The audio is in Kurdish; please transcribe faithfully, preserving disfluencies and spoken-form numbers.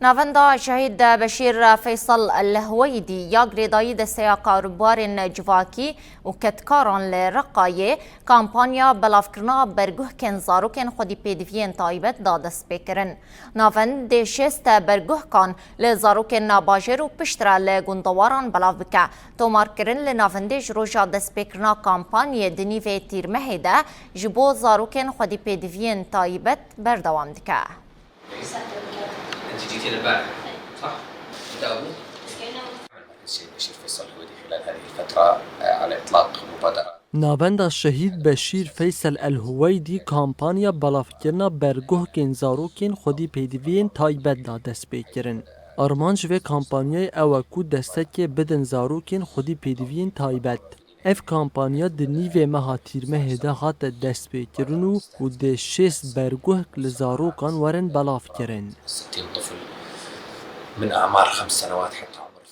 Navenda Şehîd Beşîr Feysel El Huweydî ya girêdayî Desteya Karûbarên Civakî û Kedkaran li Reqayê kampanya belavkirina berguhkên zarokên xwedî pêdiviyên taybet da destpêkirin. Navend dê şêst berguhkan li zarokên navbajêr û piştre li gundewaran belav bike. Tomarkirin li navendê ji roja destpêkirina kampanyê di nîvê Tîrmehê de ji bo zarokên xwedî pêdiviyên taybet berdewam dike. انت جيتينا البارح، صح؟ انت ابوه؟ السيد بشير فيصل هو اللي خلال هذه الفترة، آه، على إطلاق مبادرة. Navenda Şehîd Beşîr Feysel El Huweydî kampanya belavkirina berguhkên zarokên xwedî pêdiviyên taybet da dest pê kirin. Armanc vê kampanyayê ew e ku destekê bidin zarokên xwedî pêdiviyên taybet. Ev kampanya di nîvê meha Tîrmehê de hate destpêkirin û, û dê şêst berguhk li zarokan werin belavkirin. ستين طفل من أعمار خمس سنوات حتى